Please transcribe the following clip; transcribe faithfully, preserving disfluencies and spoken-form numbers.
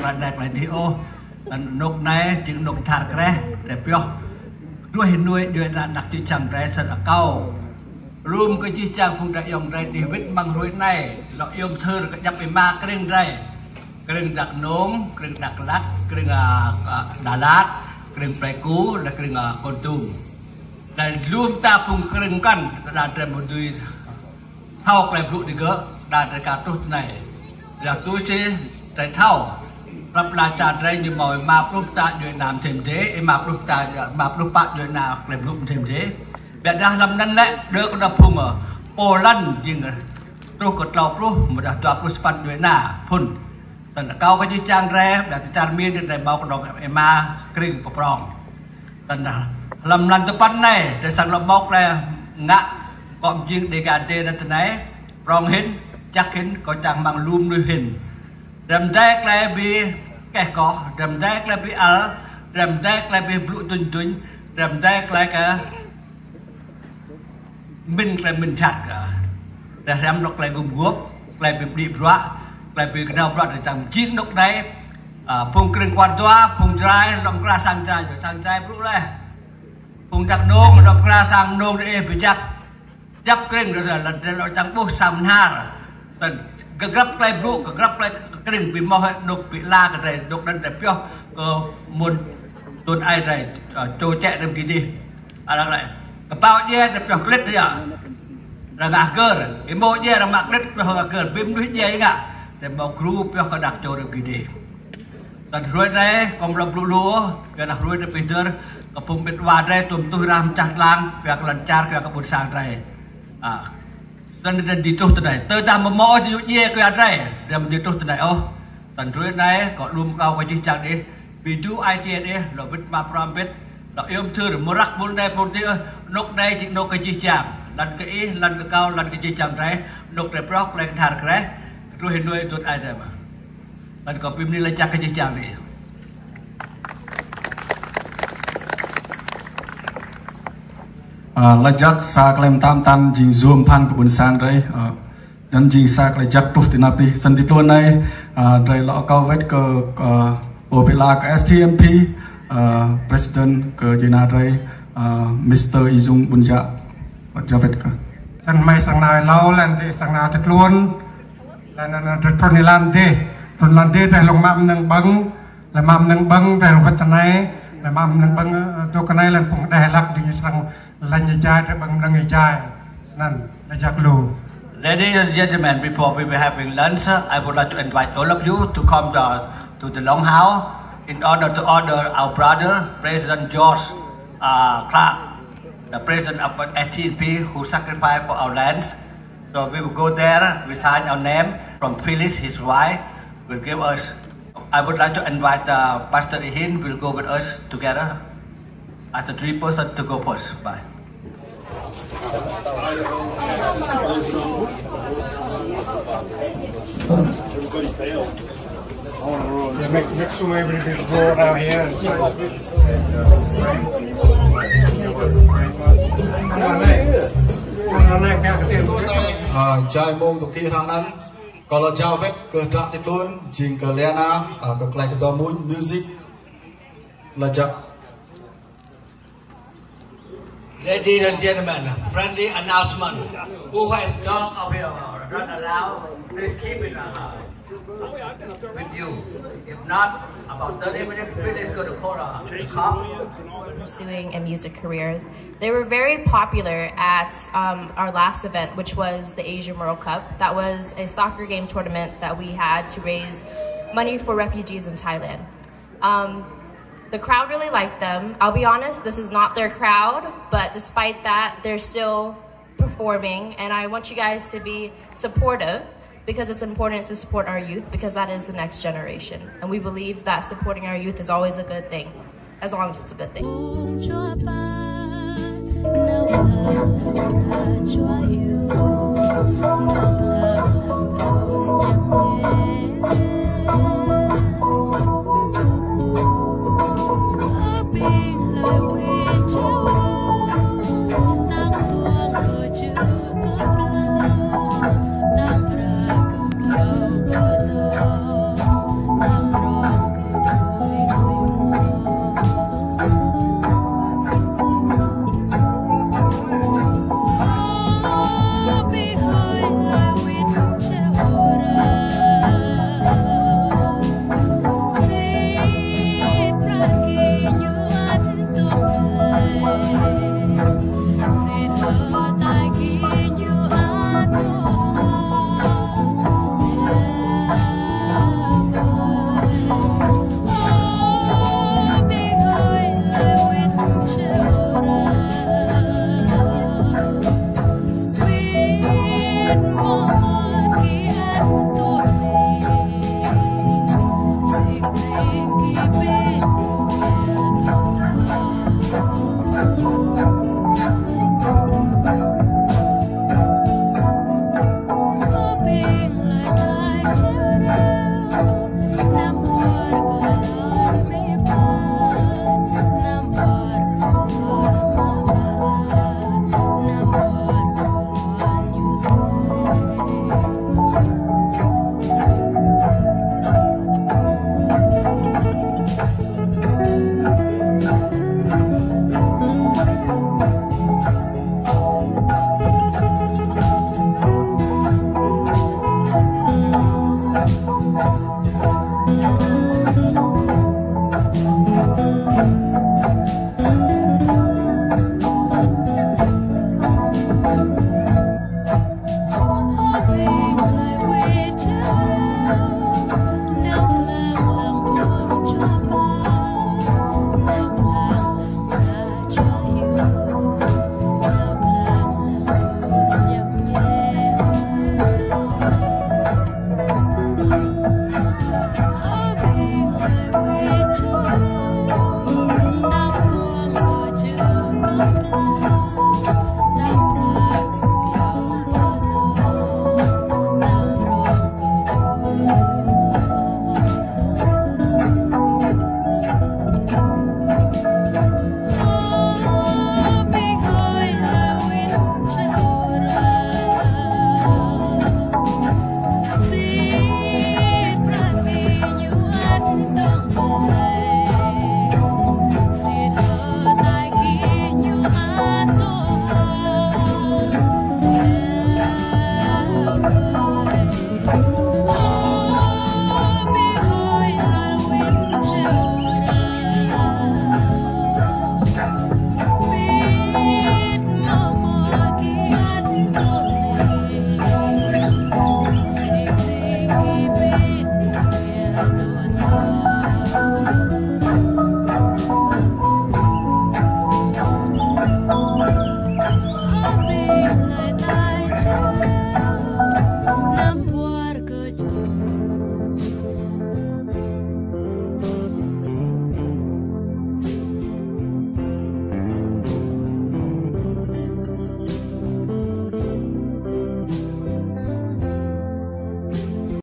Klai anai klai adih ôh. Anŭn anŏ anai, jing anŏ kơthar kreh, drơi pioh. Truh hĭ nuai djuai ană ană čư̆ čang drơi sĭt akâo. Lŏm kơ jih jang phung drơi ayŏng drơi đih wĭt mơ̆ng hrơi anai, lŏ yôm thơr kơ djăp ƀing ama krĭng drơi. Krĭng Dak Nông, krĭng Dak Lak, krĭng, a, a, Đà Lạt, krĭng Pleiku, lĕ krĭng, a, Kon Tum. Lĕ lŏm ta phung krĭng kăn, đa drơi mơ̆ dưi thâo klei blŭ digơ̆, đa drơi ka truh tơ anai. Yua tui si drơi thâo. Prăp la čar drơi ñu mâo ƀa pluh pă djuai ană mơsĕm dê, ƀa pluh pă, ƀa pluh pă djuai ană klei blŭ mơsĕm dê. Biă dah hlăm anŭn lĕ, đơ kơ đa phung, ơ, pô lăn jing, ơ, truh kơ klâo pluh, mơ̆ dah dua pluh sapăn djuai ană phŭn. Sĭt akâo kơ jih jang drơi, biă tơ čar min drơi mâo kơnơ̆ng ƀing ama krĭng pơprŏng. Sĭt hlăm mlan tơpăn anai, drơi sang lŏ mâo klei ngă kơ mơjing dega dê anŭn tơ anai, prŏng hĭn, čăk hĭn, kơ čang mơ̆ng lŏm nuih hĭn. Drăm dai klei bi keh koh, drăm dai klei bi ăl, drăm dai klei bi blŭ duñ duñ, drăm dai klei kơ min klei min jhat kơ. Drăm hrăm lŏ klei gum guôp, klei bi bĭ bruă, klei bi kơnao bruă drơi čang mơjing anŏ anai. A, phung krĭng kwar dua, phung Jrai, lŏm kra sang Jrai, sang Jrai brŭ leh. Phung Dak Nông, lŏm kra sang Nông đe bi jak. Djăp krĭng drơi lăn drơi lŏ čang ƀuh sang mơhar. Sĭt kơ grăp klei blŭ, kơ grăp klei krĭng bi mâo hĭ anŏ bi la kơ drơi, anŏ anŭn drơi pioh kơ mơ̆n tơl ai drơi, ơ, čô čĕ rơm kơ dih. Arăng lĕ, kơpao djai drơi pioh klĭt yơh. Arăng ngă gơr, imo djai arăng mă klĭt pioh ngă gơr, bi mơnuih djai ngă. Drơi mâo gru pioh kơ đah čô rơm kơ dih. Sĭt hrơi anai, kâo amâo lŏ blŭ lu, yua anŭn hrơi anai pơhiăp kơ phung met wa drơi, tơm tuh rah mơčah lăng, yua kơ lŏn čar, yua kơ ƀôn sang drơi. A, sĭt anŭn drơi dưi truh tơ anai. Tơdah mơ̆ mâo ôh či yua djai kơ drơi, drơi mơ̆ dưi truh tơ anai ôh. Sĭt hrơi anai, kâo lŏm akâo kơ jih jang đih, bi djru ai tiê đih, lŏ wĭt mă pơhrăm wĭt, lŏ yôm thơr, mơ̆ răk ƀôn anai ƀôn adih, anŏ anai jing anŏ kơ jih jang. Lăn kơ ih, lăn kơ kâo, lăn kơ jih jang drơi, anŏ drơi pioh, klei kơthar kreh, truh hĭ nuai tơl ai drơi mơ̆n. Sĭt kâo bi mơni laĭ jăk kơ jih jang đih. A, laĭ jăk sa klei mơtam mơtam jing yuôm phăn kơ ƀôn sang drơi, a, anŭn jing sa klei jăk truh tơ anăp đih. Sĭt ti tluôn anai, a, drơi lŏ akâo wơ̆t kơ, kơ, pô bi la kơ S T M P, a, President kơ djuai ană drơi, a, Mister Y Dung Ƀuôn Jă, wơ̆t jao wơ̆t kơ. Sĭt mơ̆ sang anai hlâo lĕ, ti sang anai ti tluôn. Lĕ anŭn, anŭn, trŭn, trŭn lăn dih, trŭn lăn dih, tơl lŏng mă mơnơ̆ng ƀơ̆ng, lĕ mă mơnơ̆ng ƀơ̆ng, tơl lŏng wơ̆t tơ anai, lĕ mă mơnơ̆ng ƀơ̆ng, ơ, tŭ kơ anai lĕ phung đeh hlăk ding srăng lăn êjai, tơl ƀơ̆ng mơnơ̆ng êjai. Sĭt anŭn, laĭ jăk lu. Ladies and gentlemen, before we were having lunch, I would like to invite all of you to come to, to the Longhouse in order to honor our brother, President George, uh, Clark, the president of S T M P who sacrificed for our lands. So we will go there, we sign our name. From Phyllis, his wife, will give us. I would like to invite, uh, Pastor Ihin, will go with us together as the three person to go first. Bye. Yeah, make, make sure everybody go down here and sign. Ơ, jai mông tŭ kơ hră anŭn, kâo lŏ jao wơ̆t kơ hră ti tluôn, jing kơ Liana, ơ, kơ klei kơdŏ mơ̆ng music, laĭ jăk. Ladies and gentlemen, friendly announcement. Who has dog of your run around, please keep it, uh, with you. If not, about thirty minutes, please go to call, uh, the cop. Pursuing a music career. They were very popular at, um, our last event, which was the Asian World Cup. That was a soccer game tournament that we had to raise money for refugees in Thailand. Um, the crowd really liked them. I'll be honest, this is not their crowd, but despite that, they're still performing, and I want you guys to be supportive because it's important to support our youth because that is the next generation. And we believe that supporting our youth is always a good thing, as long as it's a good thing.